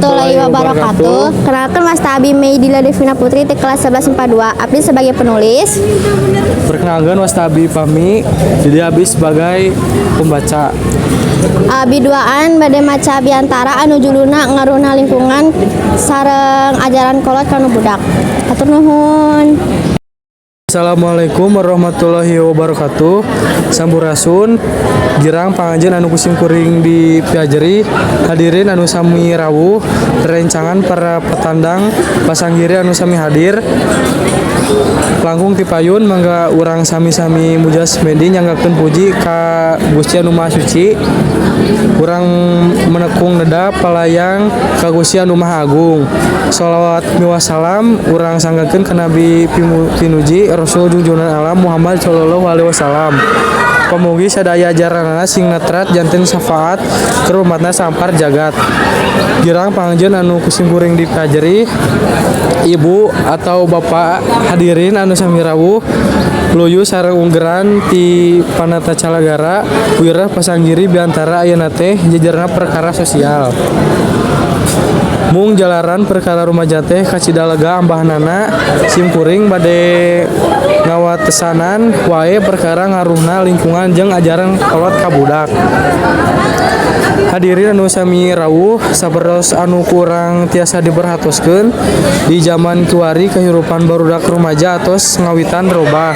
Warahmatullahi wabarakatuh. Kenalkan, wasta abi Meidila Devina Putri di kelas 1142. Abdi sebagai penulis. Perkenalkan, wasta abi Pami, jadi abi sebagai pembaca. Abi duaan bade maca biantara anu judulna Ngaruhna Lingkungan sareng Ajaran Kolot Kanu Budak. Hatur nuhun. Assalamualaikum warahmatullahi wabarakatuh. Sampurasun, girang panganjeun anu ku sim kuring dipiajeri, hadirin anu sami rawuh, rencangan para petandang pasanggiri anu sami hadir. Langkung tipayun, mangga urang sami-sami muja semedi nyanggakeun puji ka Gusti Anu Maha Suci. Urang menekung neda palayang ka Gusti Anu Maha Agung. Sholawat miwah salam urang sanggakeun ka Nabi Pinuji, Rasul junjunan alam Muhammad sallallahu alaihi wasallam. Pamugi sadaya ajaranana sing netrat janten syafaat keur umatna sampar jagat. Girang panganjeun anu ku sim kuring dipajeri, ibu atau bapak, hadirin anu sami rawuh, luyu sareng unggeran ti panata calagara, wireh pasanggiri, biantara ayeuna teh jejerna perkara sosial. Mung jalaran perkara rumaja teh kacida lega ambahanana, sim kuring bade ngawatesanan wae perkara ngaruhna lingkungan jeung ajaran kolot ka budak. Hadirin anu sami rawuh, sapertos anu kurang tiasa diperhatoskeun, di zaman kiwari kehidupan barudak rumaja atos ngawitan robah.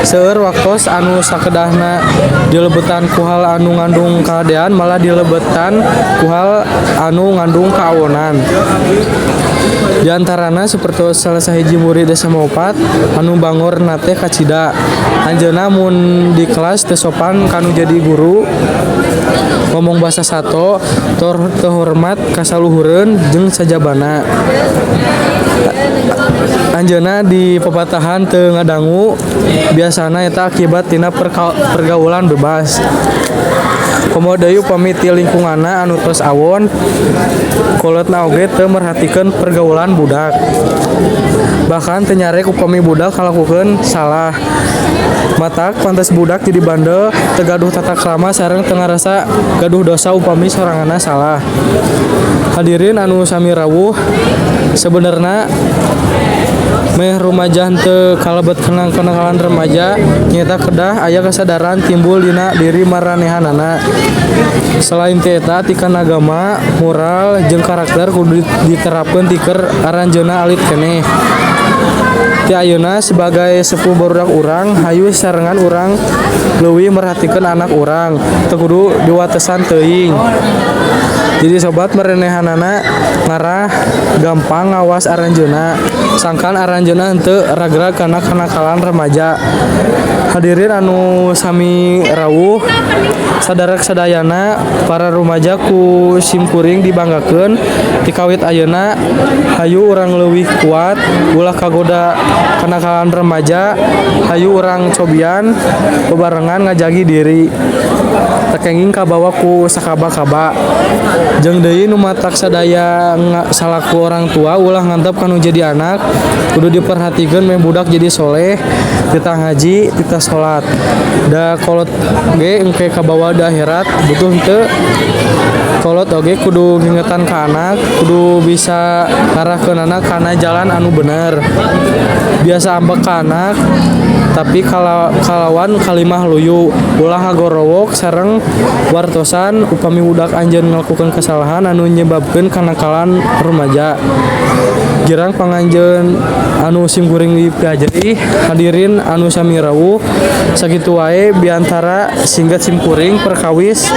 Seueur waktos anu sakedahna dilebetan ku hal anu ngandung kahadean malah dilebetan ku hal anu ngandung kaawonan. Di antarana sapertos salah sahiji murid SMA 4 anu bangorna teh kacida. Anjeunna mun di kelas teu sopan kanu jadi guru, ngomong basa sato, tur teu hormat ka saluhureun jeung sajabana. Anjeunna di papatahan teu ngadangu, biasana eta akibat tina pergaulan bebas. Komo deui upami ti lingkunganna anu tos awon, kolotna oge teu merhatikeun pergaulan budak. Bahkan teu nyarek upami budak ngalakukeun salah. Matak pantes budak jadi bandel, teu gaduh tata krama sareng teu ngarasa gaduh dosa upami soranganna salah. Hadirin anu sami rawuh, sebenerna meh rumaja henteu kalebet kenakalan remaja nyaeta kedah aya kesadaran timbul dina diri maranehanana. Selain ti eta, atikan agama, moral jeung karakter kudu diterapkeun ti keur aranjeunna alit keneh. Ti ayeuna, sebagai sepuh barudak urang, hayu sarengan urang leuwih merhatikeun anak urang, teu kudu diwatesan teuing. Jadi sobat, marenehanana ngarah gampang ngawas aranjeunna sangkan aranjeunna henteu ragrag kana kenakalan remaja. Hadirin anu sami rawuh, sadarek sadayana para rumaja ku simkuring dibanggakeun. Ti kawit ayeuna hayu urang leuwih kuat, ulah kagoda kenakalan remaja. Hayu urang cobian bebarengan ngajagi diri, teu kenging kabawa ku sakaba-kaba. Jeung deui, nu matak sadaya salaku orang tua ulah ngantep kanu jadi anak, kudu diperhatikeun meh budak jadi soleh, titah ngaji, titah salat, da kolot ge engke kabawa di akhirat, butuh henteu. Kolot oge kudu ngingetan ka anak, kudu bisa ngarahkeun anak kana jalan anu bener. Biasa ambek ka anak, tapi kalawan kalimah luyu, ulah ngagorowok sareng wartosan upami budak anjeun ngalakukeun kesalahan anu nyebabkeun kenakalan remaja. Girang panganjeun anu simkuring dipajeri, hadirin anu sami rawuh, sakitu wae biantara singkat simkuring perkawis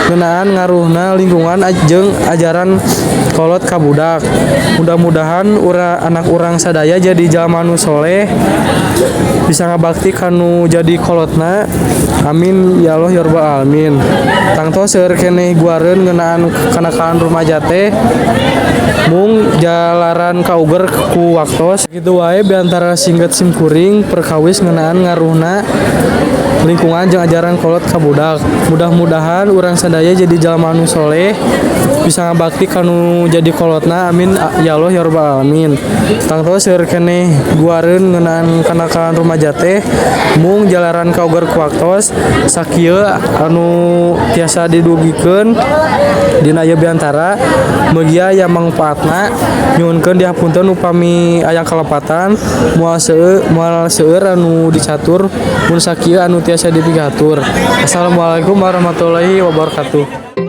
ngeunaan ngaruhna lingkungan jeung ajaran kolot ka budak. Mudah-mudahan anak urang sadaya jadi jalma nu soleh, bisa ngabakti kanu jadi kolotna. Amin ya Allah ya rabbal alamin. Tangtos seueur keneh guareun ngeunaan kenakalan rumaja teh, mung jalaran kauger ku waktos. Kitu wae biantara singkat simkuring perkawis ngeunaan ngaruhna Lingkungan jeung ajaran kolot ka budak. Mudah-mudahan urang sadaya jadi jalma anu soleh, bisa ngabakti kanu jadi kolotna. Amin ya Allah ya rabbal alamin. Tangtos seueur keneh guareun ngeunaan kenakalan rumaja teh, mung jalaran kaugar ku waktos. Sakieu anu tiasa didugikeun dina ieu biantara, mugia aya mangpaatna. Nyuhunkeun dihapunten upami aya kalepatan. Moal seueur anu dicatur mun sakieu anu tiasa dipikahatur. Assalamualaikum warahmatullahi wabarakatuh.